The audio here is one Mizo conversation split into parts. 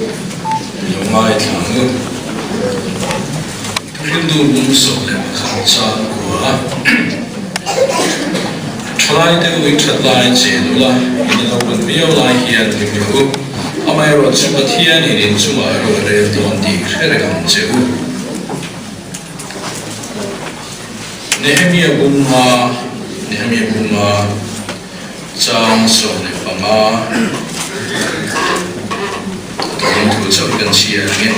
Lo ngaithla ang u. Thuhriltu bung 11 chang kua. Thalai te u in that lai chen ula, in a lo pan viau lai hian hlim rawh u. Amaherawh chu Pathian in in chungah ro a rel dawn tih hre reng ang che u. Nehemia bunga Nehemia bunga chang 15 tawng thu chauh kan chhiar ang e.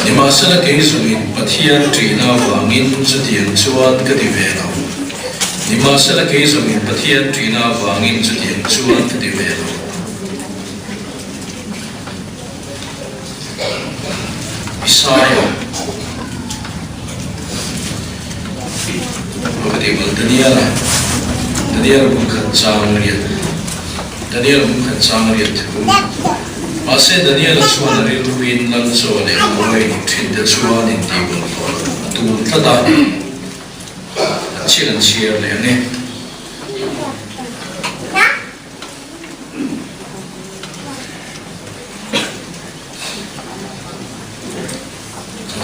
Nimahsela kei zawngin Pathian ṭihna avangin chutiang chuan ka ti ve lo. Nimahsela kei zawngin Pathian ṭihna avangin chutiang chuan ka ti ve lo. Isaia Aw ka tih bal Daniela Daniel bung khat chang riat Daniel bung khat chang riat thu Mahse Daniela chuan a rilruin Lal chaw leh Hawaii thin te chuan intihbawlh hlawh loh a tum tlat a, a chhiat an chhiar leh ang e.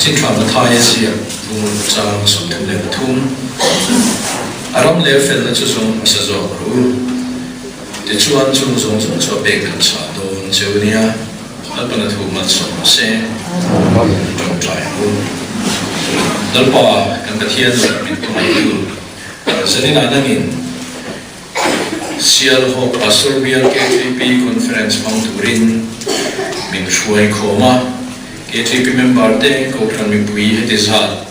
Chin Thla Mathai a ziak bung chang 33, A ram leh felna chu zawng hmasa zawk rawh u. Tichuan chung zawng zawng chu a pek belh chhuah dawn che u nia, Lalpana thu malsawm rawh se. Tawngtai ang u. Lalpa kan Pathian leh min hmangaihtu Zaninah nangin, Sialhawk Pastor Bial KTP Conference hmang turin min hruai khawm a, KTP member te Kohhran mipui heti zat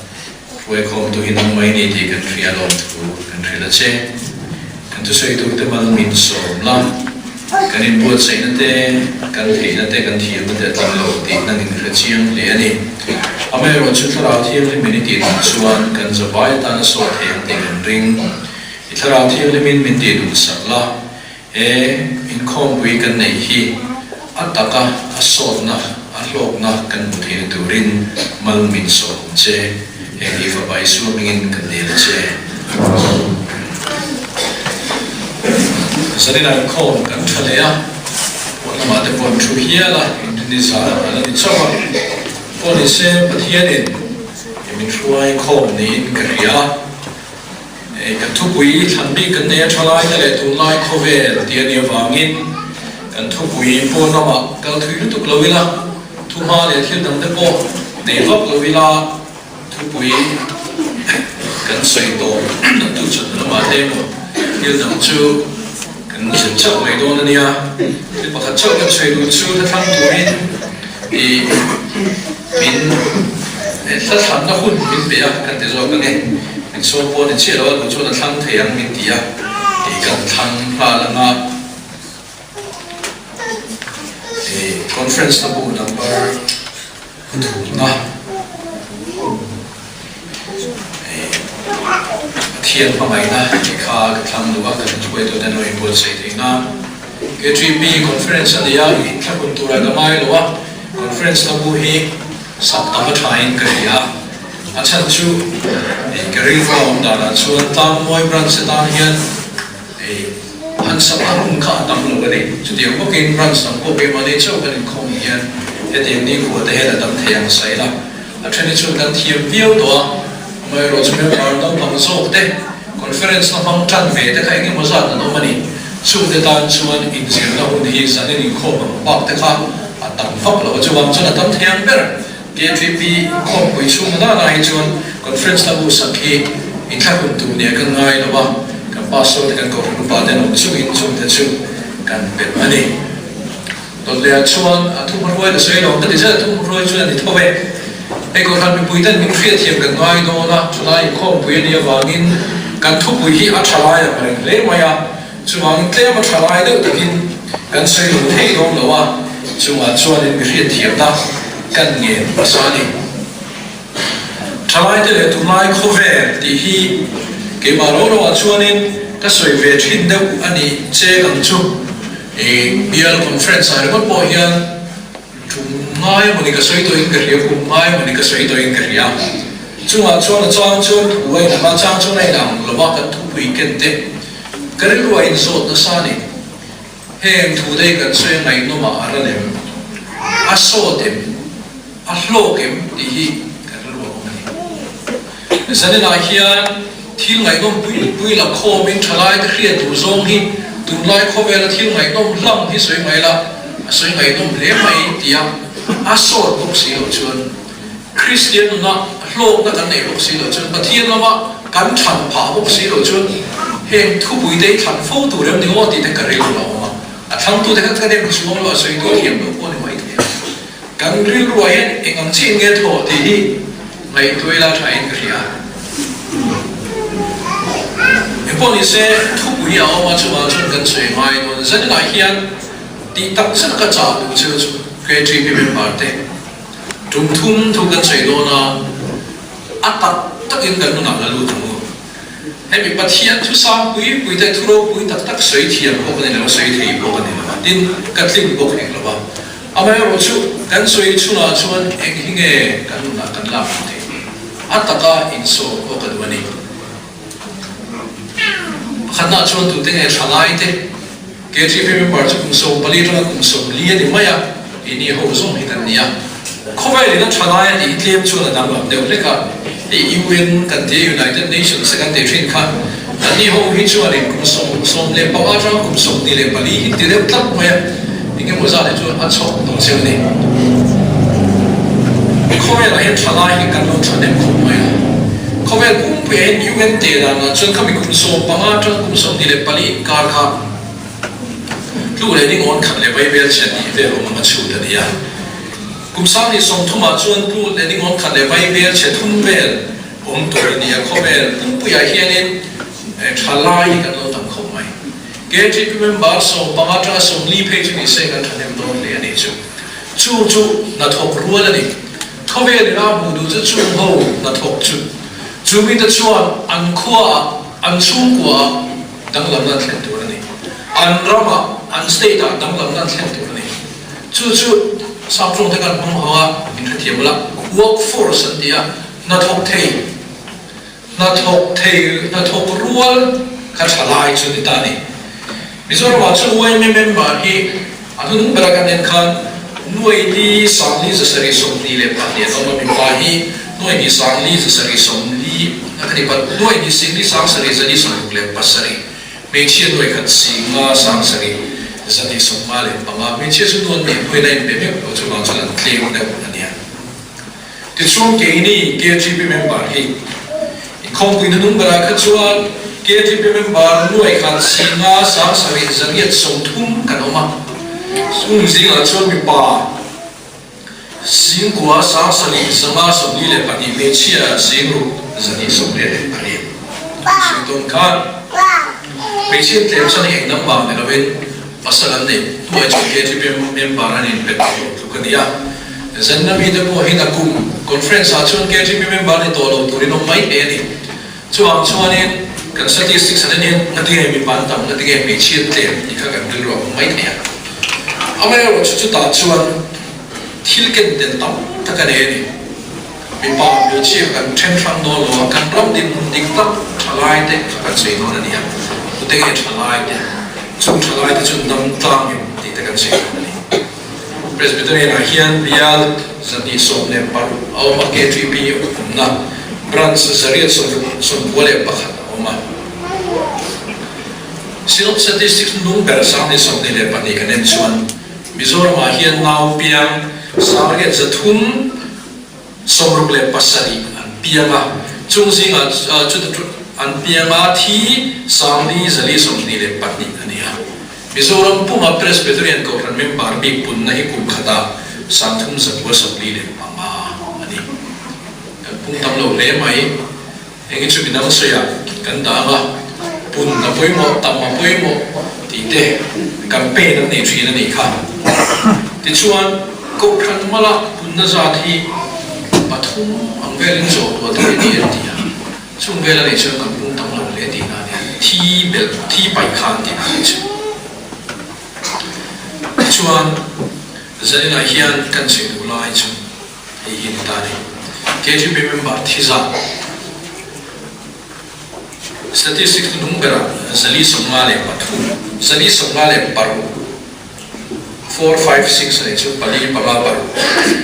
hruai khawm tu hi nang mai ni tih kan hria lawm thu kan hrilh a che. Kan thusawi tur te mal min sawm la, kan inbuatsaihna te, kan theihna te, kan thiamna te a tling lo tih nang in hre chiang hle a ni. Amaherawhchu Thlarau Thianghlim min i tih dan chuan kan zavai atana sawt thei ang tih kan ring. I Thlarau Thianghlimin min tih duhsak la, he inkhawmpui kan neih hi a taka a sawtna, a hlawkna kan hmu theihna turin mal min sawm ang che. Heng hi Fapa Isua hmingin kan dil a che. Zanina inkhawm kan tha leh a, pawh lamah te pawh an thu hial a, inrinni zan a la ni chauh a. Pawh ni se Pathianin min hruai khawm niin ka hria a. Kan thupui thlan bik kan nei a tha lai te leh tunlai khawvel tih a nih avangin kan thupui pawn lamah kal thui lutuk lo ila, thuhma leh thil dang te pawh nei vak lo ila thupui kan sawi tawh an tu chawt lamah te emaw thil dang chu kan zir chauh mai dawn a nia. Thil pakhat chauh kan sawi duh chu hla thlang turin ih min hla thlanna hun min pe a kan ti zawk ang e. Min sawm pawh ni chiah lo a duh chuan a thlang thei ang min ti a ih kan thlang nghal ang a. Ih conference na bu number thumna ih Pathian hmangaihna tih kha ka thlang duh a kan hruaitute an lo inbuatsaih theih nan. KTP conference a nei a, inthlahun turah ka ngai lo a, conference na bu hi sak tam a thain ka hria a, a chhan chu ka rilru a awm danah chuan Tlangmawi branch atan hian han sak a hun kha a tam lo a ni. Chutiang bawkin branch dang pawh keimahni chauh kan inkhawm hian hetiang nikhua te hian a tam thei ang saih la, a then hi chuan kan thiam viau tawh a, amaherawhchu member naupang zawk te conference na hmang tan ve te kha engemaw zat an awm a ni. Chungte tan chuan inzirna hun hi zanin inkhawm ang bak te kha a tam vak lo a, chuvang chuan a tam thei ang ber. KTP inkhawmpui chhung nana hi chuan conference la buhsak hi inthlahun tur nia kan ngai lo a, kan pastor te kan kohhran upa te an awm chungin chungte chu kan belh a ni. Dawtleh ah chuan a thuhmahruai ka sawi lo ang ka ti zet a, thuhmahruai chu a ni tho e. Hei kohhran mipui ten min hriatthiam kan ngai dawn a, chulai inkhawmpui a nih avangin kan thupui hi a tha lai ang reng hle mai a, chuvangin tlem a tha lai deuh takin kan sawi lo thei dawn lo a, chungah chuanin mi hriatthiamna kan ngen hmasa a ni. Thalaite leh tunlai khawvel tih hi keimah ro ro ah chuanin ka sawi ve thin deuh a nih che ang chu. I bial conference ah ringawt pawh hian tum ngai emaw ni ka sawi tawhin ka hria, kum ngai emaw ni ka sawi tawhin ka hria. Chungah chuan a chang chuan thu a inang a, chang chuan a inang lo a, kan thupui ken te ka rilru a inzawt nasa a ni. Heng thu te hi kan sawi a ngaihnawm ah a ral em? A sawt em? A hlawk em? Tih hi kan rilru a awm a ni. Zaninah hian thil ngaihnawm pui pui la khawmin thalai te hriat duh zawng hi tunlai khawvela thil ngaihnawm hlam hi sawi mai la, a sawi ngaihnawm hle mai tia a sawt bawk si loh chuan Kristian nuna hlawkna kan neih bawk si loh chuan Pathian lama kan than phah bawk si loh chuan heng thupui te hi thlan fo tur em ni aw tih te ka rilru a awm a, a thlangtute kha ka dem chuang lo a sawi tur thiam loh pawh a ni maithei a. Kan rilruah hian eng ang chiah in nge thawh tih hi ngaihtuah ila tha in ka hria. Engpawh ni se, thupui a awm a chuvang chuan kan sawi ngai dawn. Zaninah hian tih tak zet ka chah duh cheu chu KTP member te tum thum thu kan sawi dawn a, a tak takin kan nunah la lut ang u. Hemi Pathian thu sang pui pui te thu ropui tak tak sawi thiam pawh ka ni lo a, sawi thei pawh ka ni lo a, tin ka tling bawk hek lo a. Amaherawh chu kan sawi chhungah chuan eng hi nge kan nunah kan lak duh theih? A taka insawm pawh ka duh a ni. Pakhatnaah chuan tute nge thalai te? KGP member chu kum 14 atanga kum 40 a ni mai a, keini ho zawng hi kan ni a. Khawvel in a thalai a tih tlem chuan a danglam deuh hlek a, hei UN kan tia United Nations te kan tih thin kha, anni ho hi chuanin kum 15 atanga kum 24 hi ti deuh tlat mai a, engemaw zat hi chuan a chhawk tawh cheu a ni. Khawvelah hian thalai hi kan lo thahnem khawp mai a, khawvel pumpuiah hian UN teh danah chuan khami kum 15 atanga kum 24 inkar kha Tlu leh ningawn khat leh vaibel chhe tih vel awm ang a chhut a ni a. Kum 2030 ah chuan tlu leh ningawn khat leh vaibel chhe thum vel awm tur a ni a. Khawvel pumpuiah hianin tha lai hi kan lo tam khawp mai. KGP member 15 atanga 40 phei chu ni se kan thahnem dawn hle a nih chu. Chu chu hnathawk rual a ni. Khawvel ina hmuh duh chu chung ho hnathawk chu. Chu mite chuan an khuaah, an chhungkuaah, Danglamna an thlen tur a ni. An ramah, an state-ah danglamna an thlen tur a ni. Chu chu Saptawng te kan hmang ho a, in hrethiam ula, work force an ti a, hnathawk thei, hnathawk thei, hnathawk rual kha tha lai chu ni ta a ni. Mizoramah chuan yma member hi a hnunung bera kan en khan nuai li sangli 722 an awm a, mipa hi nuai hnih sangli 740 a ka ti pat, nuai hnih singli sang sarih zali 67, hmeichhia nuai khat singa sang sarih zali 55, hmeichhia chu nuan hnih hnuaina in pe meuh lo chuvang chuan an tlem deuh a nia. Tichuan keini KGP member hi inkhawmpui hnunung berah kha chuan KGP member nuai khan singa 7130 kan awm a, chung zingah chuan mipa singkua 7542 hmeichhia singruk 298 an sawi tawn khan hmeichhia tlem chuan eng dang vang ni lovin Pasal an neih hnuai chu KGP member an inpet tawh lo tluk a ni a. Zanna mite pawh hi nakum conference ah chuan KGP member ni tawh lo turin awm mai thei a ni. Chuvang chuanin kan statistics an en hian ngatinge mipa an tam, ngatinge hmeichhia an tlem tih kha kan rilru a awm mai thei a. Amaherawhchu chutah chuan thil ken tel tam tak a nei a ni. Mipa hmeichhia kan then hrang dawn lo a, kan ram dinhmun dik tak thalai te kha kan sawi dawn a ni a, tute nge thalai te, chung thalai te chu dam tlang em tih te kan sawi dawn a ni. Presbyterian ah hian bial 216 a awm a, KTP awmna branch 891 a awm a. Synod Statistics hnung ber 2022 kan en chuan Mizoram ah hian nau piang 367 an piang a, chung zingah chuta an piang a thi 4422 a ni a. Mizoram puma Presbyterian Kohhran member bik punna hi kum khatah 3945 a ni. Kan pung tam lo hle mai. Eng hi chu midang sawiah kan dah ang a, pun a pawimawh, tam a pawimawh tih te campaign an nei thin a nih kha. Tichuan, Kohhran mala punna zat hi pathum ang velin zawh tuah thei a ni an ti a, chung vel a nih chuan kan pung tam lo hle tihna a ni a, thi belh, thi paih khan tihna a nih chu. Tichuan, zaninah hian kan sawi duh lai chu. Hei hi ni ta ni. KGB member thi zat statistics hnung berah 53, 453. Four, five, six a nih chu pali, panga, paruk,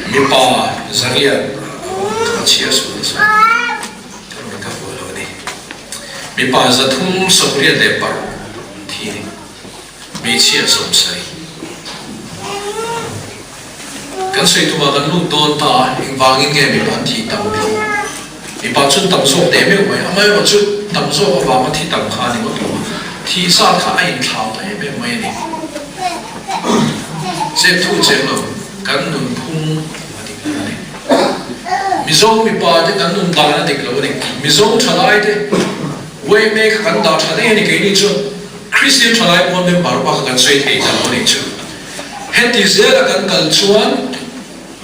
mipa zariat ka va chhiar suh nasa ka rawn ka fuh lo a ni. Mipa 386 an thi a ni. Hmeichhia 70. Kan sawi tumah kan lut dawn ta a, engvangin nge mipa an thih tam bik? Mipa chun tam zawk teh meuh mai, amaherawhchu tam zawk avanga thi tam kha a ni ngawt lo a, thih zat kha a inthlau ta em em mai a ni. Zep thu cheng lo, kan nunphung a dik lo a ni. Mizo mipa te kan nun dan a dik lo a ni. Mizo thalai te yma kha kan dah tha daih a ni keini chuan Kristian thalai pawn member bak kan sawi thei ta lo a nih chu. Heti zela kan kal chuan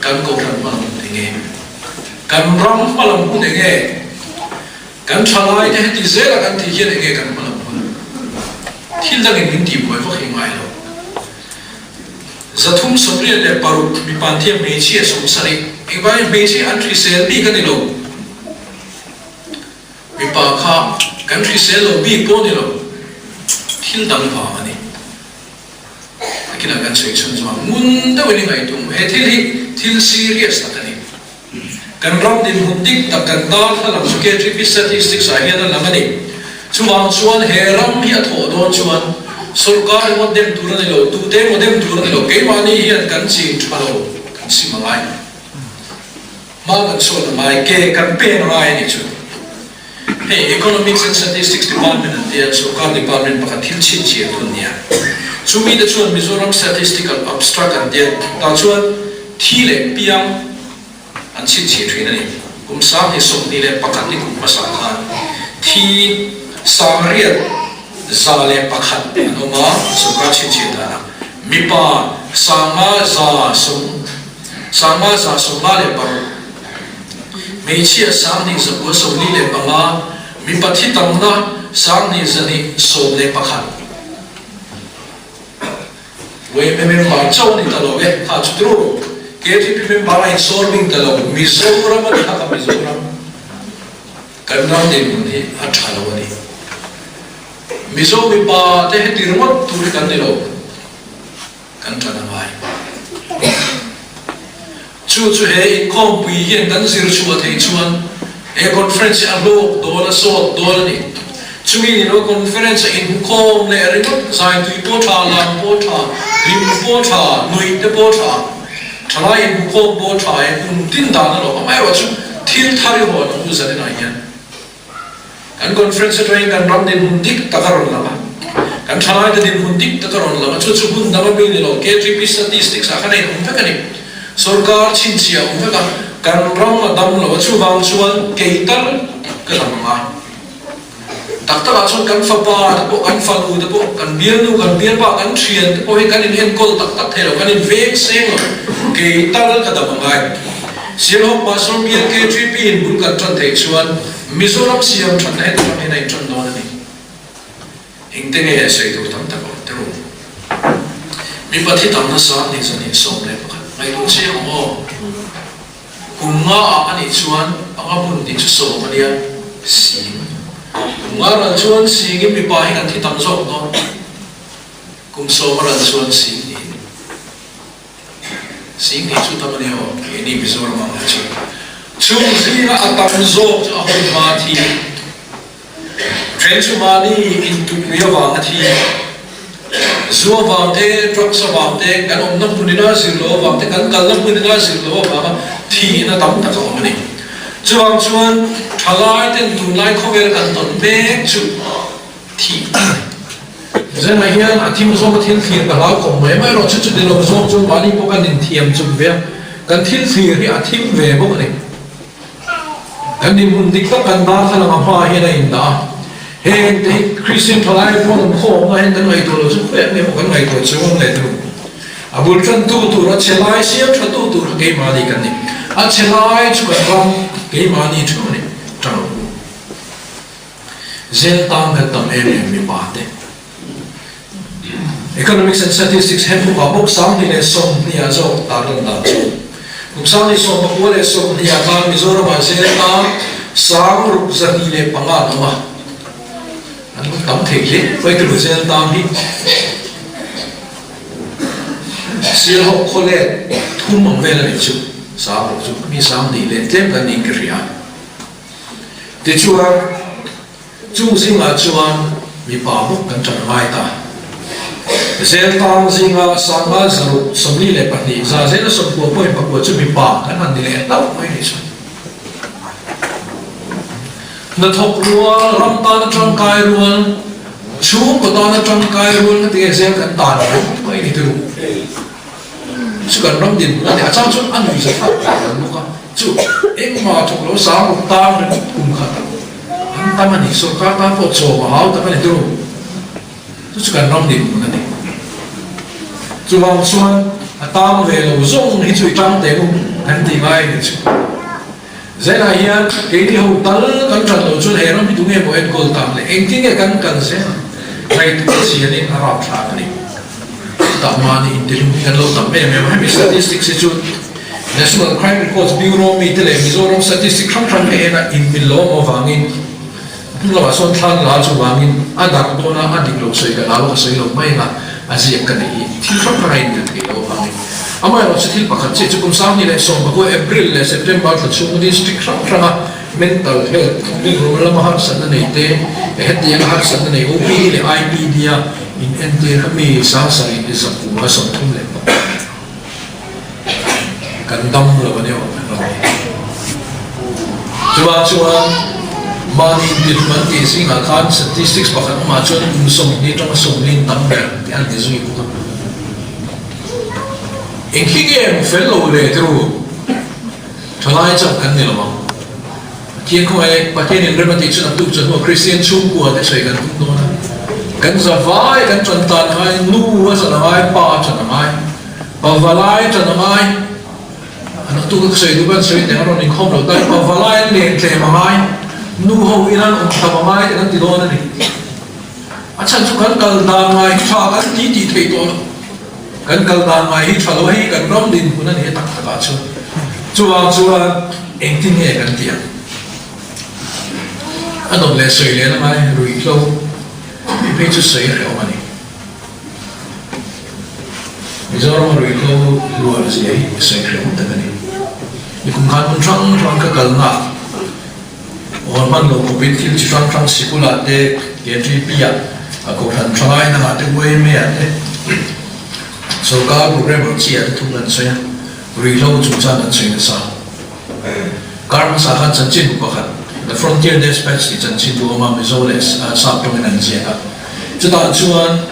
kan kohhran hmalam hun enge? Kan ram hmalam hun enge? Kan thalai te heti zela kan tih hian enge kan hmalam hun? Thil dangin min tihbuai vak hi ngai lo. 386 mipa thiam hmeichhia 70 engvangin hmeichhia an hrisel bik a ni lo. Mipa kha kan hrisel lo bik pawh ni lo, thil dang vang a ni. Nakinah kan sawi chhun chuan ngun deuhin i ngaihtum, he thil hi thil serious tak a ni. Kan ram dinhmun dik tak kan tan hla lam chu KGP statistics ah hian a lang a ni. Chuvang chuan he ram hi a thawh dawn chuan sorkar emaw dem tur a ni lo, tute emaw dem tur a ni lo, keimahni hian kan chin tha lo, kan sim a ngai. Hma kan sawn a ngai, ke kan pen a ngai a nih chu. Hei Economics and Statistics Department an tia, sorkar department pakhat thil chhinchhiah tu an nia. Chu mite chuan Mizoram Statistical Abstract an tia, tah chuan thi leh piang an chhinchhiah thin a ni. Kum 2021 ni kum hmasa khan thi 9101 an awm a, sorkar chhinchhiah danah mipa 500 5106, hmeichhia 2945, mipa thi tamna 2211. Yma member chauh a ni ta lo e, kha chu turu. KTP member a insawr bing ta lo, Mizoram a ni kha ka Mizoram. Kan ram dinhmun hi a tha lo a ni. Mizo mipa te heti ringawt tur hi kan ni lo. Kan ṭan a ngai. Chu chu he inkhawmpui hian kan zir chhuah theih chuan he conference hi a hlawk dawn a, sawt dawn a ni. Chumi ni lo conference a inkhawm leh ringawt zaitui pawh ṭha, lam pawh ṭha, hlim pawh ṭha, nuih te pawh ṭha, ṭhalai inhmukhawm pawh ṭha e, kum tin dan a lo. Amaherawhchu thil thar i hawn ang u zaninah hian. Kan conference atangin kan ram dinhmun dik tak a rawn lang a, kan thalaite dinhmun dik tak a rawn lang a, chu chu hmun dang ami ni lo, KGP statistics ah khan a inawm vek a ni. Sorkar chhinchhiah a awm vek a, kan ram a dam lo a, chuvang chuan kei tal ka dam a ngai. Tak takah chuan kan fapa te pawh, kan fanu te pawh, kan bialnu, kan bialpa, kan thian te pawh hi kan inenkawl tak tak thei lo, kan inveng seng lo, kei tal ka dam a ngai. Sialhawk Pastor bial KGP in bul kan tan theih chuan Mizoram siam thatna heti ram hian a intan dawn a ni. Engte nge sawi tur tam tak a awm teh u. Mipa thi tam nasa ni 211 ngaihtuah chiang ang aw. Kum nga ah a nih chuan panga hmun tih chu sawm a nia, sing. Kum nga ral chuan singin mipa hi kan thi tam zawk dawn. Kum sawm a ral chuan sing niin. Sing tih chu tam a ni aw, keini Mizoram ang hi chu. Chung zinga a tam zawk chu a hun hma thi, then chu mahni intukpui avanga thi, zu avang te, drugs avang te, kan awmna hmun ina zir loh avang te, kan kalna hmun ina zir loh avanga thihna tam tak a awm a ni. Chuvang chuan thalai ten tunlai khawvel kan tawn mek chu thih a ni. Zenah hian a thim zawk a thil thlir ka hlau khawp mai mai erawh chu chuti lo zawk chu mahni pawh kan inthiam chuk ve a, kan thil thlir hi a thim ve bawk a ni. Kan dinhmun dik tak kan darthlalang a hma hian a indah a, heng te hi Kristian thalai pawn an khawmna hian kan ngaihtuah lo chu khawiah nge maw kan ngaihtuah chu awm leh tur. A bul tantu tur a chhe lai siam tha tu tur kha keimahni kan ni. A chhe lai chu kan ram keimahni thu a ni. Tang ang u. Zel tan kan tam em em mipa te. Economics and Statistics handbook ah bawk 2020 ah zawk tarlan dan chu kum 2029 ah khan Mizoram ah zel tan 6205 an awm a, an awm tam thei hle mai tulu zel tan hi. Sialhawk khaw let thum ang vel a nih chu, 6000 chu mi 2000 leh tlem kan niin ka hria. Tichuan, chung zingah chuan mipa bawk kan ṭan ngai ta. Zel tang zinga 50 600 42 za zela 90 point pakua chu mipa kan han ni leh hlauh mai nih chu. Hnathawk rual, ram tana tangkai rual, chhungkaw tana tangkai rual ka ti nge zel kan tan reng mai ni turu. Chu kan ram dinhmun a ni. A chang chuan a nuih za thlak thei lo bawk a. Chu engmah thawk lo sang ruk tang ringawt kum khat an tam a ni. Sorkar tan pawh chawm a hau tak a ni turu. Chu chu kan ram dinhmun a ni. Chuvang chuan a tang ve lo zawng hi chu i tang teh u kan tih ngai a ni chu. Zelah hian keini ho tal kan ṭan loh chuan he ram hi tunge maw enkawl tak le engtin nge kan kal zel ang? Ngaihtuah chianin a rap thlak a ni. Chutah mahni intihlum hi kan lo tam em em a, hemi statistics hi chu National Crime Records Bureau mite leh Mizoram statistics hrang hrang te ena inmil lo awm avangin hmun lamah sawn thlan la chuvangin a darh dawn a, a dik lo sawi ka hlau a, ka sawi lo mai ang a, a ziak ka neih hi thil hrang hrang a inmil thei lo avangin. Amaherawhchu chu thil pakhat chiah chu kum 2019 April leh September thla chhung district hrang hranga mental health rilru lama harsatna nei te, hetianga harsatna nei OPD leh IPD a inentir kha mi 7131 kan dam lo a nia aw kan rawn ti. Chuvang chuan mahni intihlum an tih zingah khan statistics pakhat awmah chuan kum 20 atanga 40 tam ber tih an ti zui bawk a. Eng khi nge mu fel lo le tiru? Thalai chauh kan ni lo ang. Pathian khawngaih Pathian in rem a tih chu naktuk chu hnuah Kristian chhungkua te sawi kan tum dawn a. Kan za vai kan ṭan tan a ngai, nu a ṭan a ngai, pa a ṭan a ngai, pa valai a ṭan a ngai. A naktuk a ka sawi duh kan sawi teh a rawn inkhawm lo ta, pa valai an len tlem a ngai, nu ho in an awm tham a ngai te kan ti dawn a ni. A chhan chu kan kal dan ngai hi ṭha kan ti tih theih tawh lo. Kan kal dan ngai hi ṭha lo hei kan ram dinhmun a ni a tak takah chuan. Chuvang chuan engtin nge kan tih ang? A nawm leh sawi leh lamai ruihhlo tih phei chu sawi hrehawm a ni. Mizoram a ruihhlo hluar zia hi sawi hrehawm tak a ni. Nikum khan hmun hrang hrang ka kalna ah Aw hman lo khawpin thil chi hrang hrang sikulah te, KTP-ah, a kohhran thalai dangah te, YMA-ah te, sorkar programme ang chi-ah te thung an sawi a, ruihhlo chungchang an sawi nasa. Kar hmasa khan chanchinbu pakhat, The Frontier Despatch tih chanchinbu awm a, Mizo leh Sap tawngin an ziak a. Chutah chuan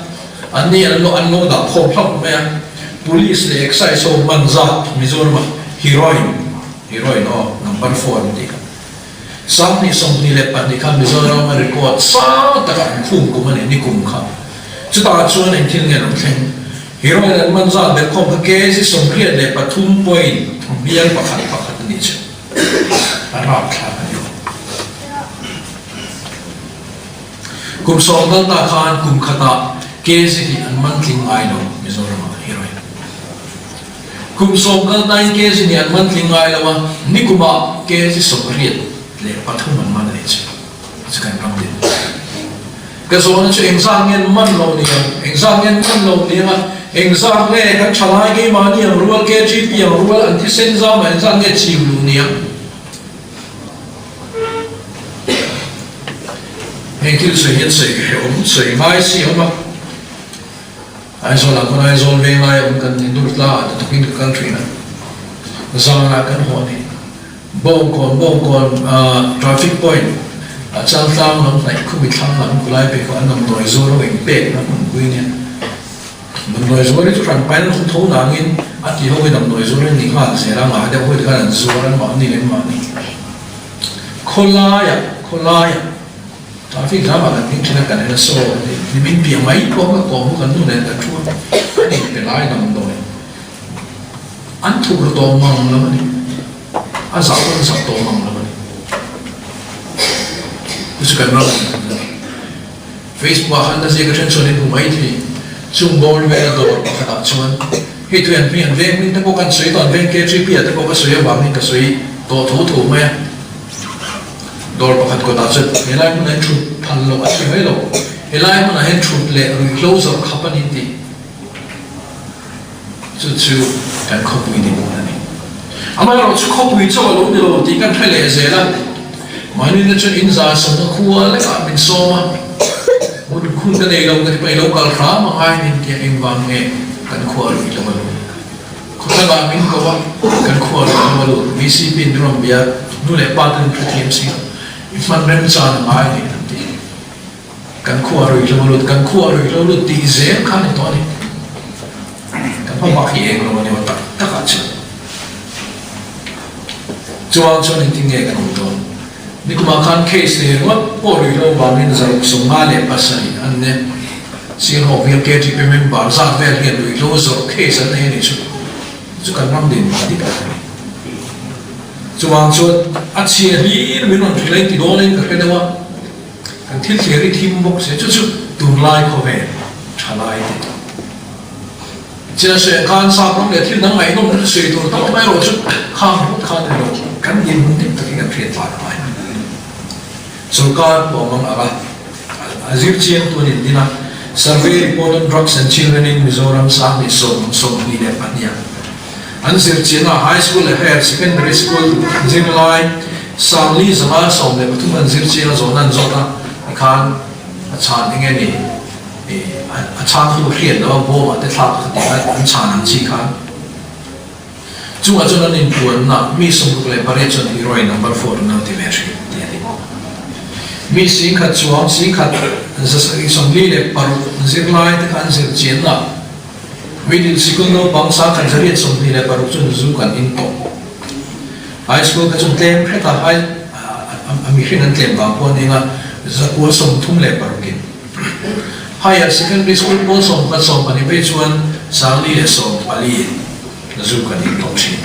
anni an lo an lo dah khawm hlauh mai a, Police leh Excise ho man zat Mizoramah heroin, Heroin aw, number 4 an tih kha. 2022 khan Mizoram a record sang taka an khum kum a ni, nikum kha. Chutah chuan eng thil nge lo thleng? Heroin an man zat ber khawm kha kg 83 point bial pakhat pakhat a nih chu. A rapthlak a ni aw. Kum sawm kal ta khan kum khatah kg hi an man tling ngai lo Mizoramah heroin. Kum sawm kal tain kg nih an man tling ngai lo a, nikumah kg 83 an man a nih chu. Chu kan ram din. Ka zawhna chu engzat nge an man lo ni ang, engzat nge an man lo ni ang a, engzat nge kan thalai keimahni ang rual kgp ang rual an thisen zamah engzat nge chiu luh ni ang. Heng thil sawi hian sawi hrehawm, sawi ngai si a awm a. Aizawl ah khawn Aizawl veng laia awm kan ni Durtla ah te tukin ka kal thin a, zanah kan haw a ni. Bawngkawn Bawngkawn ah traffic point ah Chaltlang lam hnaih khumi thlang lam khulai phei khaw an damdawi zuar ho inpekna hmunpui a nia. Damdawi zuar hi chu hran pain an awm tho nangin a ti ho hi damdawi zuar an ni nghal zel a, ngah deuh ho te khan an zuar an mahni leh mahni khawlaiah khawlaiah Traffic jam ah kan ding thin a, kan en a saw a ni. Nimin piah mai pawh ka kawm kan nu nen kan thu a, a ni pe lai damdawi an thup ru tawh mang lo a ni. A zah pawh an zah tawh mang lo a ni. Chu chu kan ram a ni. Facebook ah khan ka ziak a then chuan in hmu mai thei. Chung bawr vel dawr pakhat ah chuan hei thu an hming an veng hming te pawh kan sawi tawh an veng KGP ah te pawh ka sawi avangin ka sawi tawh tho tho mai a. Dawr pakhat kawtah chuan helai hmunah hian thut phal loh a thi mai lo, helai hmunah hian thut leh ruihhlo zawrh khap a ni tih. Chu chu kan khawpui dinhmun a ni. Amaherawhchu khawpui chaw a lo ni lo tih kan hre leh zel a, mahni te chuan in zah sawmna khua lekah min sawm a, hmun khun ka nei lo ka ti pawh i lo kal hram a ngai min tia engvang nge kan khua ruih lo a lut. Khawthlangah min ko a, kan khua ruih lo a lut. VCP in min rawn bia, nu leh pa ten hrethiam si lo, i hman remchan a ngai a ni an ti. Kan khua ruih lo a lut, kan khua ruih lo lut tih zel kha a ni tawh a ni. Kan hma bak hi eng lo a ni aw tak tak ah chuan. Chuan chuan engtin nge kan awm dawn? Nikumah khan case nei ringawt pawh ruih lo vangin 657 an ne. Singho bial KTP member zat vel hian ruih lo zawrh case an nei a nih chu. Chu kan ram din dik tak a ni. Chuvang chuan a chhia hlir min rawn hrilh a inti dawnin ka hre deuh a. Kan thil thlir hi thim bawk se chu chu tunlai khawvel tha lai te tawh. Chian sawi ang khan sap ram leh thil dang ngaihnawm te chu sawi tur tam mai erawh chu khang ringawt khan a ni lo, kan dinhmun dik takin kan hriat tlan a ngai. Sorkar pawh a mang ang a, a zir chiang tu an indin a, Survey Report on Drugs and Children in Mizoram 2022 ah An zirchianna High School leh Higher Secondary School zirlai Sangli 5 13 an zirchiang a zawhna an zawt a, tikhan a chhan eng nge ni a chhangtu hriat loh a bawmah te thlak kha tih a an chhan ang chi khan chungah chuan an inpuanna mi 68 chuan heroin number four an lo ti ve thin tih a ni. Mi 10,000 chuang 10,046 zirlai te kha an zirchianna Middle sikul naupang 1126 chuan zu kan in tawh. High school kha chuan tlem hret a, high a mihring an tlem vang pawh a ning a, 936 in. Higher secondary school pawl 11 14 phei chuan 414 in zu kan in tawh thin.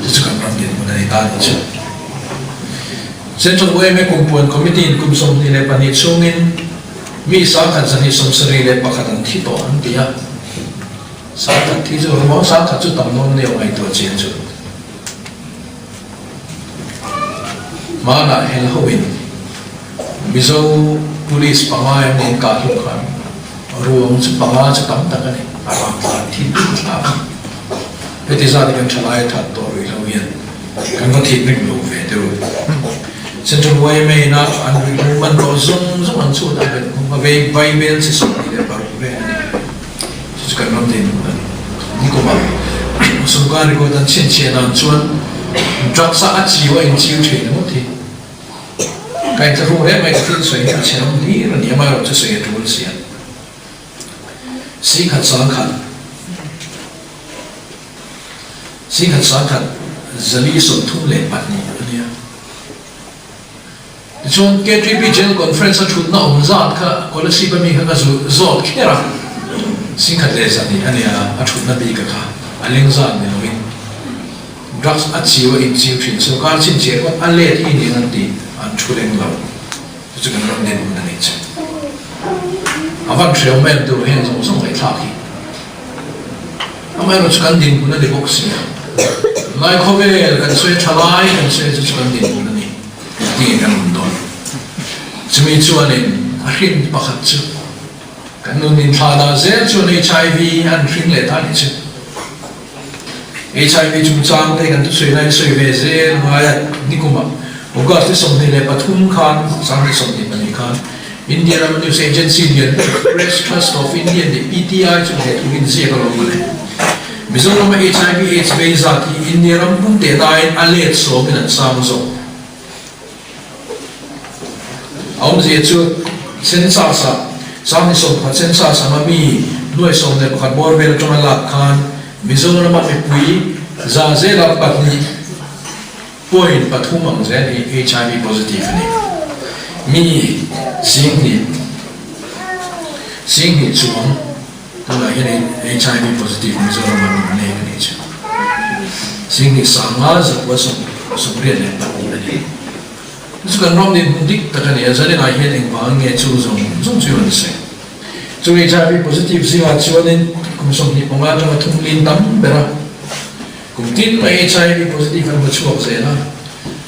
Chu chu kan ram dinhmun a ni ta nih chu. Central yma Kumpuan Committee in kum 22 chhungin Mi 1271 an thi tawh an ti a, 10,000 thi chu ruang 10,000 chu tam dawn neo ngaihtuah chian chu. Hmanah hel hoin Mizo Police panga em nen kah hlum khan ruang chu panga chu tam tak a ni, a rang tlan thi deuh thlak a ni. Heti zat hi kan thalai a that tawh rih lo hian kan va thik ring lo ve deuh. Central yma in a an ruihhlo man tawh zawng zawng an chhut a bet nghawng a vei vaibel chi 26 vel a ni. Chu chu kan ram din hmun a ni. Nikumah sawrkar record an chhinchhiah dan chuan drugs a a chiu a inchiu thin ngawt hi ka inthlahrung reng mai ka thil sawi hi a chhe ram hlir a ni amaherawhchu chu sawi a tul si a. 10,000 10,000 10,000 10,000 432 a nia. Tichuan KTP General Conference a thutna awm zat kha Kolasib ami kha ka zawt kher a, 102 a nia a thutna bik a kha a leng zat ni lovin drugs a chiu a inchiu thin sorkar chhinchhiah pawn a let hi niin an ti an thu leng lo. Chu chu kan ram dinhmun a nih chu. A van hreu em tur heng zawng zawng ngaihthlak hi. Amaherawhchu kan dinhmun a ni bawk si a. Tunlai khawvel kan sawi tha lai kan sawi chu chu kan dinhmun a ni tih kan awm dawn. Chumi chuanin a hrin pakhat chu kan nun inthlah dah zel chuan HIV an hring leh ta nih chu. HIV chungchang te kan thusawi laiin sawi ve zel ngai a, nikumah August ni 23 khan, 2022 khan India rama news agency lian ber Press Trust of India leh PTI chu he thu in ziak a lo mawle. Mizorama HIV AIDS vei zat hi India ram pum teh laiin a let sawmin an sang zawk. A awmzia chu census-ah 11 census anga mi 11,000 bawr vel atanga lak khan Mizorama mipui za zela pahnih point pathum ang zel hi HIV positive a ni. Mi 2,000 2,000 chuang Tunah hian HIV positive Mizoram an awm mek a nih chu. 1984 a ni. Chu chu kan ram dinhmun dik tak a ni a, zaninah hian engvang nge chu zawng zawng chu rawn sawi. Chu HIV positive zingah chuanin kum 25 atanga thum lin tam ber a, kum tin mai HIV positive an hmu chhuak zel a,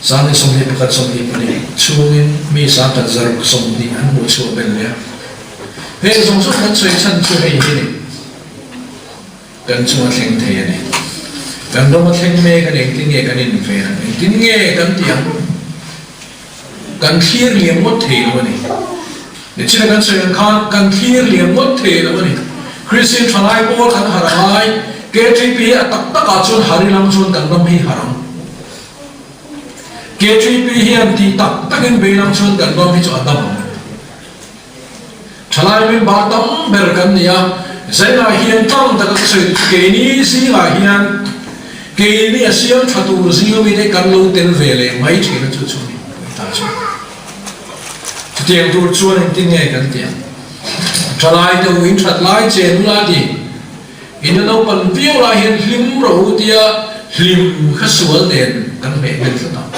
21 22 chhungin mi 1620 an hmuh chhuah belh leh a. Heng zawng zawng kan sawi chhan chu hei hi ni. Kan chunga thleng thei a ni. Kan rama thleng mek a ni, engtin nge kan inven ang, engtin nge kan tih ang? Kan thlir liam ngawt thei lo a ni. Nichina kan sawi ang khan kan thlir liam ngawt thei lo a ni. Kristian thalai pawl kan har a ngai, KTP hi a tak takah chuan har ilang chuan kan ram hi har ang. KTP hian tih tak takin bei lang chuan kan ram hi chu a dam ang. Thalai member tam ber kan ni a, Zainah hian tlang taka ka sawi chu keini zingah hian keini a siam tha tur zinga mite kan lo tel ve leh mai thin a chu chu ni pawh ta chu. Chutiang tur chuan engtin nge kan ti ang? Thalai te u in that lai che nula ti in a naupan viau lai hian hlim rawh u tia hlim kha sual nen kan hmeh hmel tlat ang.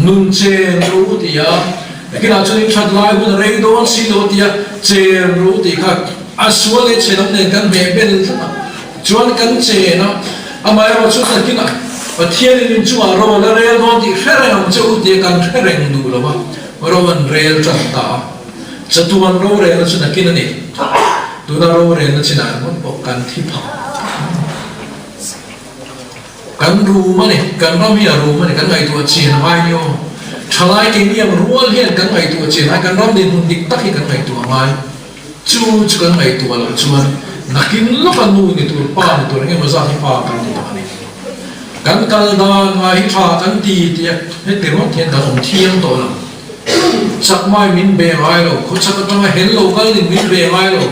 Nun chen ru ti a, nakinah chuan in that lai hun a rei dawn si lo ti a, chen ru tih kha a sual leh chhe lam nen kan hmeh bel tlat a, chuan kan chen a, amaherawh chu nakinah Pathianin in chungah ro la rel dawn tih hre reng ang che u tia kan hre reng duh lo a, ro an rel tan ta a, chatuan rorelna chu nakin a ni, tuna rorelna chinah ringawt pawh kan thi phah. Kan rum a ni, kan ram hi a rum a ni, kan ngaihtuah chian a ngai ni aw. Thalai keini ang rual hian kan ngaihtuah chian a ngai, kan ram dinhmun dik tak hi kan ngaihtuah a ngai. Chu chu kan ngaihtuah loh chuan nakin lawka nu ni tur, pa ni tur engemaw zat hi pa kan ni tawh a ni. Kan kal dan ngai hi tha kan ti tih a heti rawt hian kan awm thiam tawh lo. Chakmai min be ngai lo, khawchhak atanga hel lo kalin min be ngai lo,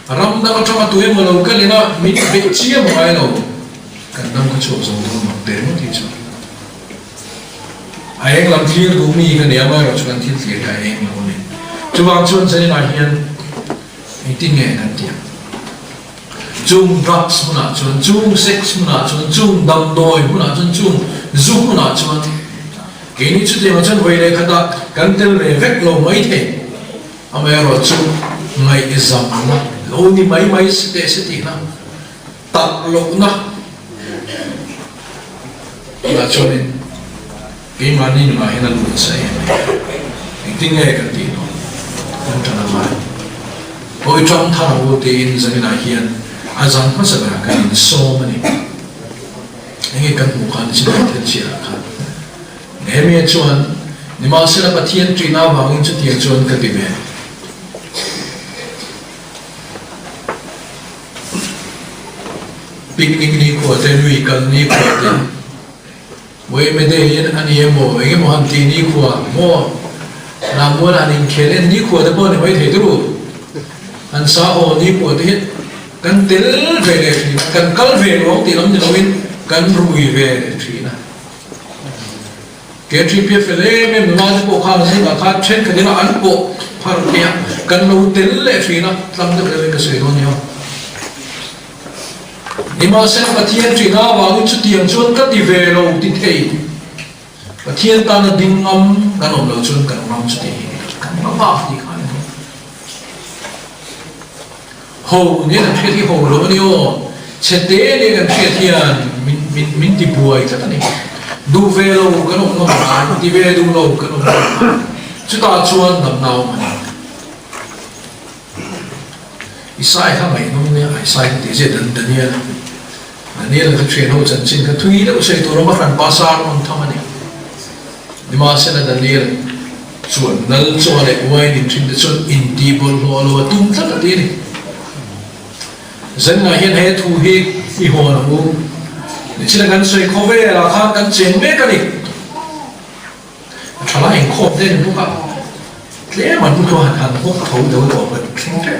ram dang atanga tuemaw lo kalin a min be chiam ngai lo. Kan dam kha chhuak zo dawn mak teh ringawt hi chuan a eng lam thlir duh mi ka ni a, amaherawh chu kan thil thlir hi a eng lo a ni. Chuvang chuan Zaninah hian engtin nge kan tih ang? Chung drugs hmunah chuan, chung sex hmunah chuan, chung damdawi hmunah chuan, chung zu hmunah chuan keini chutiangah chuan vawi leh khatah kan tel ve vek lo mai thei. Amaherawh chu ngaihzamna lo ni mai mai si teh se tihna. Tak lohna tunah chuanin keimahni nunah hian a lut nasa em em. Engtin nge kan tih dawn? Kan ṭan a ngai. Awi ṭang thar ang u tiin zaninah hian a zang hmasa berah kan insawm a ni. Enge kan hmuh khan chinai thil chhiarah khan Nehemia chuan, Nimahsela Pathian ṭihna avangin chutiang chuan ka ti ve. Picnic ni khua te, lui kal ni khua te, Wayme Day in a ni emaw, eng emaw han tih ni khua maw, Lammual han inkhel en ni khua te pawh a ni mai thei turu. Han sa haw ni khua te hi kan tel ve leh thin a, kan kal ve luang tih lam ni loin kan rui ve leh thin a. KTP fel em em nula te pawh khan zingah khan thenkhat ina an pawh phar thei a, kan lo tel leh thin a, tlang deuh deuhin ka sawi dawn nia. Nimahsela Pathian ṭihna avangin chutiang chuan ka ti ve lo ti thei. Pathian tana ding ngam kan awm lo chuan kan ram chuti hi kan hma bak tih kha a ni dawn. Ho nia kan hriat hi ho lo a ni aw, chhe te nia kan hriat hian min min min ti buai tlat a ni. Duh ve lo kan awm ngam ngai, ti ve duh lo kan awm ngam ngai. Chutah chuan damna awm a ni. Isai kha ngaihnawm nia, Isai kha tih zia Dan Daniel a. Daniel kha thian ho chanchin kha thui deuh sawi tur awm a hran pa sar rawn tham a ni. Nimahsela Daniel chuan lal chaw leh uain in thin te chuan intih bawlhhlawh lo a tum tlat a ti a ni. Zengah hian he thu hi i hawn ang u. Nichina kan sawi khawvelah khan kan cheng mek a ni. A tha lai inkhawm te a ni bawk a, tlem an hmu han han hawk tho deuh tawh ka thleng tep.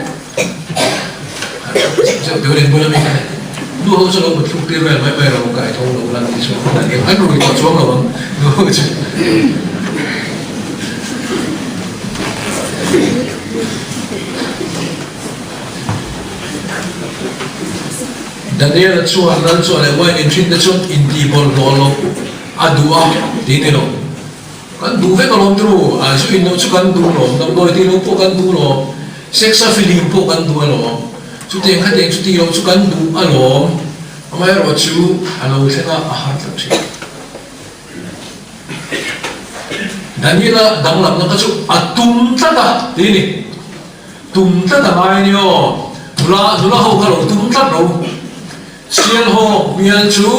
Zeuh deuh in bula mi kha nu ho chu lo mut thluk tir vel mai mai ro kai tho lo lan ti chuan an an rui tawh chuang lo ang nu ho chu. Daniel-a chuan lal chuan leh wine in thin te chuan inti bawlhhlawh lo. A duh a tih ni lo. Kan duh vek alawm turu, a zu in loh chu kan duh lawm, damdawi tih loh pawh kan duh lawm, sex a fihlim pawh kan duh alawm, chutiang khatiang chu tih loh chu kan duh alawm, amaherawh chu a lo thleng a, a har tlat thin. Daniela danglamna kha chu a tum tlat a tih ni. Tum tlat a ngai nia aw, nula nula ho kha lo tum tlat ro. Sialhawk bial chu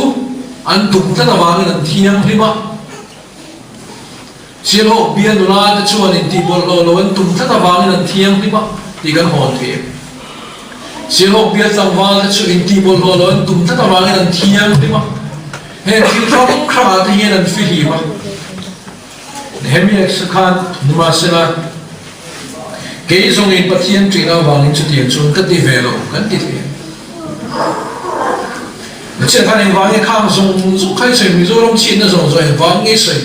an tum tlat avangin an thianghlim a. Sialhawk bial nula te chuan intihbawlhhlawh lo an tum tlat avangin an thianghlim a tih kan hawn thei em? Sialhawk bial tlangval te chu intihbawlhhlawh lo an tum tlat avangin an thianghlim a. Heng thil hrang hrangah te hian an fihlim a. Nehemia khan nimahsela kei zawngin Pathian ṭihna avangin chutiang chuan ka ti ve lo kan ti thei a. Pathian khan engvang nge khang zawng zawng kha i sawi Mizoram chhiatna zawng zawng engvang nge i sawi?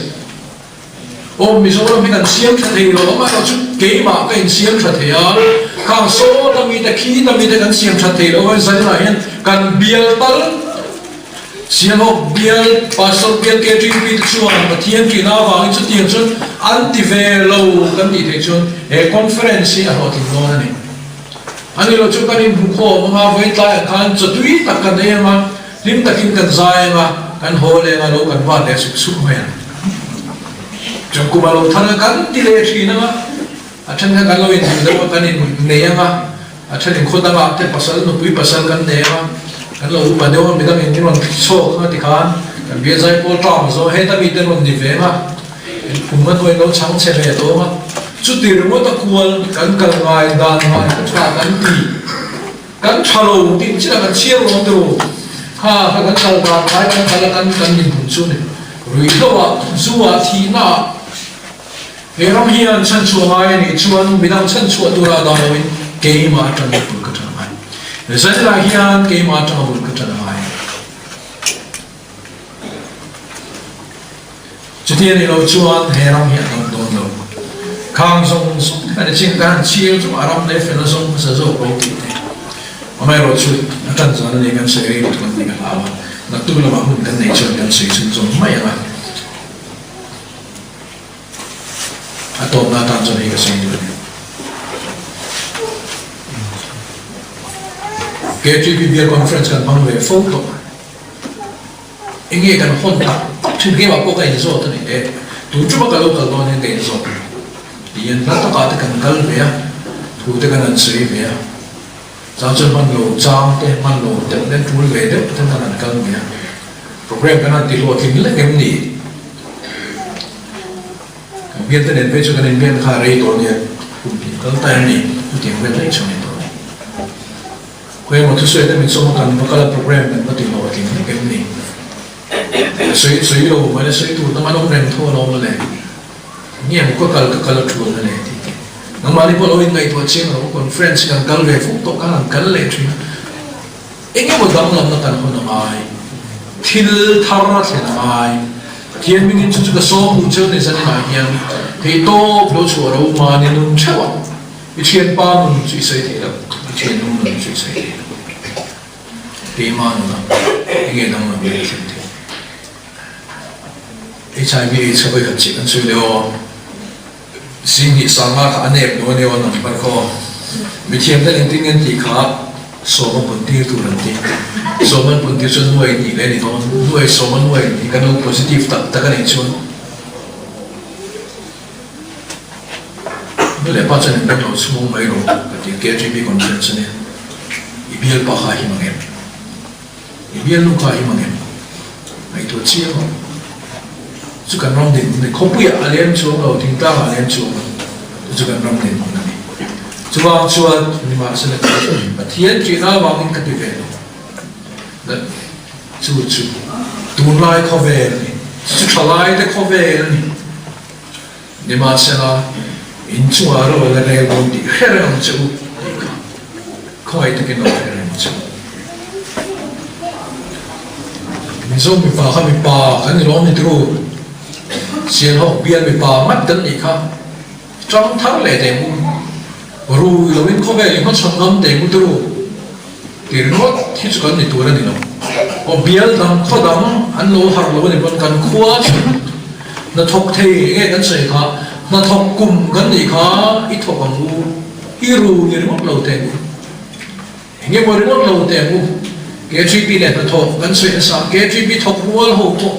Aw Mizoram hi kan siam ṭha thei lo amaherawh chu keimah ka insiam ṭha thei a, khang sawta mite khita mite kan siam ṭha thei lo a zaninah hian kan bial tal Sialhawk bial Pastor bial KTP te chuan Pathian ṭihna avangin chutiang chuan an ti ve lo kan tih theih chuan he conference hi a hlawhtling dawn a ni. A ni lo chu kan inhmu khawm anga vawiin tlaiah khan chawtui tak kan ei anga hlim takin kan zai anga kan haw leng a lo kan van leh sup sup mai ang. Chawngkum a lo thar a kan ti leh thin anga a then kha kan lo inhmu deuh a kan innei anga A thenin khaw dangah te pasal nupui pasal kan nei anga, kan lo upa deuh a, midang in min rawn chhawk anga tikhan kan bial zai pawl tang zawh heta mite rawn ni ve anga, in kum a hnuai lo chhang chhe ve tawh anga, chuti ringawt a kual kan kal ngai dan ngai kha tha kan ti, kan tha lo tih chiah kan chhiar lo tiro, kha kha kan kal dan ngai kan kal a kan kan inhmun chu ni, ruihhlo ah, zu ah, thihna ah. He ram hian chhanchhuah ngai a nih chuan midang chhanchhuah tura dah loin keimah atangin bul ka tan a ngai. Zanlah hian keimah atanga bul ka tan a ngai. Chuti a nih loh chuan he ram hi a dam dawn lo. Khang zawng zawng khan i chin ka han chhiar chu a ram leh fel a zawng hmasa zawk lo tih te. Amaherawh chu a tan zan a ni kan sawi rei lutuk an tih ka hlau a, naktuk lamah hun kan neih chuan kan sawi chhunzawm mai ang a. A tawpna atan chuan hei ka sawi duh a ni. KTP Bial Conference kan hmang ve fo tawh. Enge kan hawn tak tak thin keimah pawh ka inzawt a ni e. Tun tuma ka lo kal dawn hian ka inzawt a ni. Tihian hla takah te kan kal ve a, thu te kan han sawi ve a. Chang chuan hman lo chang te, hman lo deuh te, tul ve deuh te kan han kal mai a. Program kan han ti hlawhtling lek em ni? Kan bial te nen phei chu kan inbiakna kha a rei tawh nia, kum hnih kal ta em ni? Chutiang vel daih chu a ni tawh a ni. Khawi emaw thusawi te min sawm a, kan va kal a program kan va ti hlawhtling lek em ni? Ka sawi sawi lo mai la, sawi tur dang an awm reng tho alawm mawle. Nge maw ka kal ka kal a tul na le tih te. Nangmahni pawh lo inngaihtuah chiang lo, conference hi kan kal ve fuk tawh khan an kal leh thin a. Eng emaw danglamna kan hawn a ngai, thil thar a thlen a ngai. Pathian hmingin chu chu ka sawm duh cheu ni zaninah hian theihtawp lo chhuah ro mahni nun theuh a, i thianpa nun chu i sawi thei lo, i thiannu nun chu i sawi thei lo. Keimah nunah enge danglamna i thlen thei? Hiv aids kha vawikhat chiah kan sawi leh aw. Singhnih sanga kha a nep lo a ni aw number kha aw. Mithiam ten engtin nge an tih kha sawm a pun tir tur an ti. Sawm an pun tir chuan nuai hnih leh a ni dawn. Nuai sawm a nuai hnih kan lo positive tak tak a nih chuan nu leh pa chuan in beng lo chhung mai rawh ka ti a KTP conference a nia. I bialpa kha a him ang em? I bialnu kha i mangem? Ngaihtuah chiang ang. Chu kan ram dinhmun a ni. Khawpuiah a lem chuang lo, thingtlangah a lem chuang lo. Chu chu kan ram dinhmun a ni. Chuvang chuan nimahsela ka Pathian ṭihna avangin ka ti ve lo. Chu chu tunlai khawvel a ni. Chu chu ṭhalaite khawvel a ni. Nimahsela, in chungah ro a la rel dawn tih hre reng ang che u tih kha khawngaih takin lo hre reng che u. Mizo mipa kha mipa kan ni lawm ni turu, Sialhawk bial mipa ngat kan nih kha tang thar leh teh u, rui loin khawvel i hmachhawn ngam teh u turu. Ti ringawt hi chu kan ni tur a ni lo. Aw bial dang khaw dang an lo harh lo a ni pawn kan khua chu hnathawk thei enge kan sawi kha hnathawk kum kan nih kha i thawk ang u, i ru ni ringawt lo teh ang u. Enge maw ringawt lo teh ang u. KTP leh hnathawk kan sawi nasa KTP thawk rual ho pawh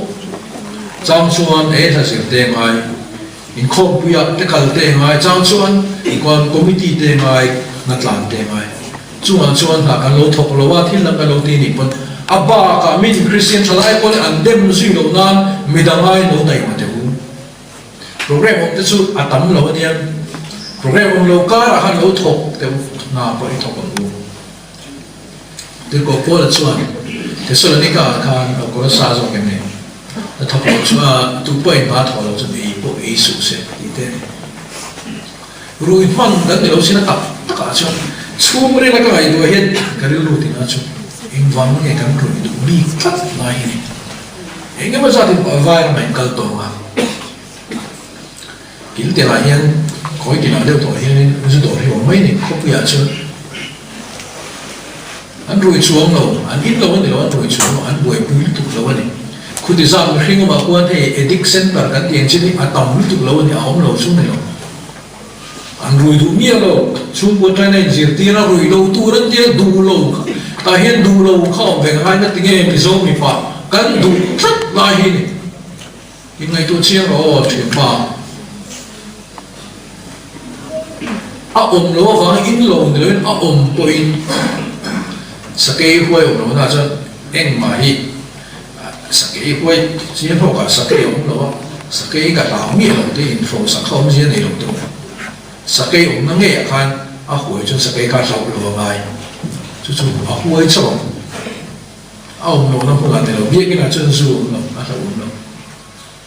chang chuan he hla zir te ngai inkhawmpuiah te kal te ngai chang chuan committee te ngai hnatlan te ngai. Chungah chuan hna kan lo thawk lo a, thil dang kan lo ti nih pawn a bakah min Kristian thalai pawn an dem zui loh nan midang aiin lo taima teh u. Program awm te chu a tam lo ania, program awm lo karah khan lo thawk teh u, hna pawh i thawk ang u. Tirhkoh Paula chuan Thessalonika ah khan a kawr a sa zawk em ni? A thawk loh chu a, tu pawhin hma thawh loh chuan ei pawh ei suh se tih te a ni. Rui hman kan ni lo sin a tak takah chuan chhungrila ka ngaihtuah hian ka rilru tina chu engvang nge kan ruih duh bik tlat lai hi ni. Eng emaw zatin vai ramah in kal tawng a, kil telah hian khawi tinah deuh tawh hianin zu dawr hi awm mai ni khawpuiah chuan an rui chuang lo, an in lo a ni lo, an rui chuang lo, an buaipui lutuk lo a ni. Khuti zat mihring awmah khuan hei addict center kan tih ang chin hi a tam lutuk lo a ni, a awm lo chu ni lo. An rui duh miah lo, chhungkua China in zirtir a rui lo tur an tia duh lo kha, tah hian duh lo kha awm ve ngai na tinge Mizo mipa kan duh tlat lai hi ni. In ngaihtuah chiang rawh aw thianpa. A awm lo avang in lo ni loin a awm pawhin sakei huai awm lohna chuan engmah hi Sakei huai chiang hlawkah sakei a awm lo a, sakei ka hlau miah lo te inhrosak kha awmzia nei lo tawh. Sakei awmna ngeiah khan a huai chuan sakei kha hlauh lo a ngai. Chu chu a huai chauh ang. A awm lohna hmunah ni lo, biakinah chuan zu a awm lo, a hlauh awm lo.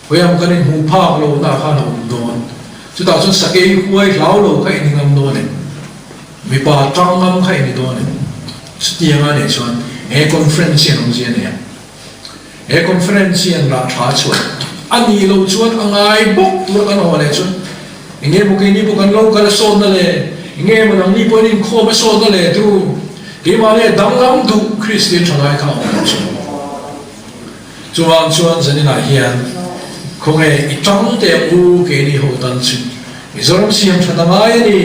Khawiam kan inhmuh phak lohna khan a awm dawn. Chutah chuan sakei huai hlau lo kha i ni ngam dawn em? Mipa tang ngam kha i ni dawn em? Chutianga nih chuan he conference hian awmzia nei a. He conference hian rah tha chhuah a nih loh chuan a ngai bawk tura kan haw leh chuan enge maw keini pawh kan lo kal a sawtna le, enge maw nangni pawhin inkhawm a sawtna le tu keimah leh danglam duh Kristian thalai kha a awm loh chuan. Chuvang chuan zaninah hian khawnge i tang teh ang u keini ho tan chu Mizoram siam that a ngai a ni.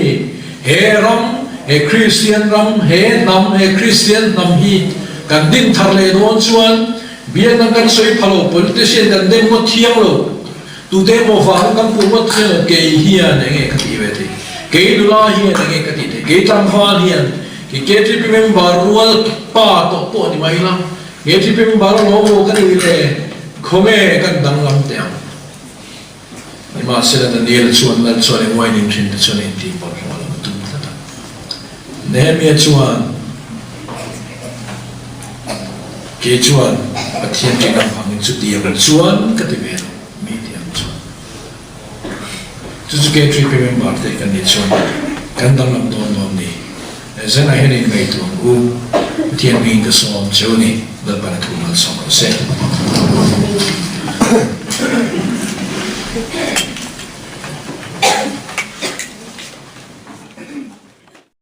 He ram, he Kristian ram, he hnam, he Kristian hnam hi kan din thar leh dawn chuan biakna kan sawi pha lo, politician kan dem ngawt thiang lo, tute emaw vang kan puh ngawt thiang lo, kei hian enge ka tih ve thei, kei nula hian enge ka tih thei, kei tlangval hian, kei KTP member rual pa tawh pawh ni mai ila, He thi peng bar a lawm lo ka ni le, khawnge kan danglam teh ang. Nimahsela Daniel chuan Lal chuan eng wine in thin te chuan a intih bawlhhlawh lo a tum tlat a. Nehemia chuan, Kei chuan Pathian ṭih avangin chutiang chuan ka ti ve lo, mi ti ang chuan. Chu chu KTP member te kan nih chuan kan danglam dawn dawn ni. Zanah hian in ngaihtuah ang u, Pathian hmingin ka sawm cheu a ni, Lalpan a thu malsawm rawh se.